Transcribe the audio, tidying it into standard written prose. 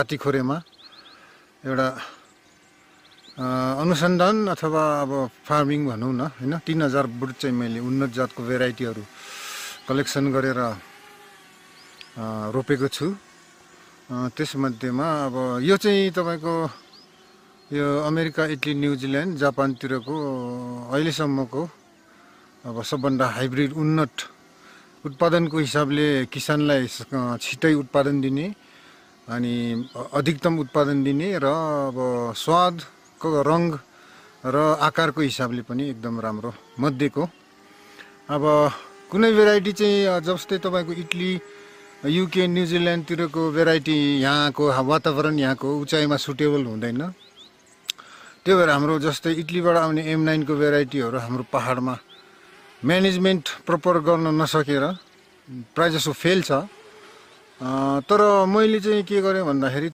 पातीखोरेमा एउटा अनुसन्धान अथवा अब फार्मिङ भनौँ न हैन 3000 बोट चाहिँ मैले उन्नत जातको भेराइटीहरू कलेक्सन गरेर रोपेको छु। त्यसमध्येमा अब यो चाहिँ तपाईको यो अमेरिका, इटली, न्युजिल्यान्ड, जापानतिरको अहिलेसम्मको अब सबभन्दा हाइब्रिड उन्नत उत्पादनको हिसाबले किसानलाई छिटै उत्पादन दिने अनि अधिकतम उत्पादन दिने र अब स्वादको, रङ र आकारको हिसाबले पनि एकदम राम्रो मध्येको। अब कुनै भेराइटी चाहिँ जस्तै तपाईको इटली, युके, न्युजिल्यान्डतिरको भेराइटी यहाँको वातावरण, यहाँको उचाइमा सुटेबल हुँदैन। त्यो भएर हाम्रो जस्तै इटलीबाट आउने M9 को भेराइटीहरू हाम्रो पहाडमा म्यानेजमेन्ट प्रपर गर्न नसकेर प्रायःजसो फेल छ। तर मैले चाहिँ के गरेँ भन्दाखेरि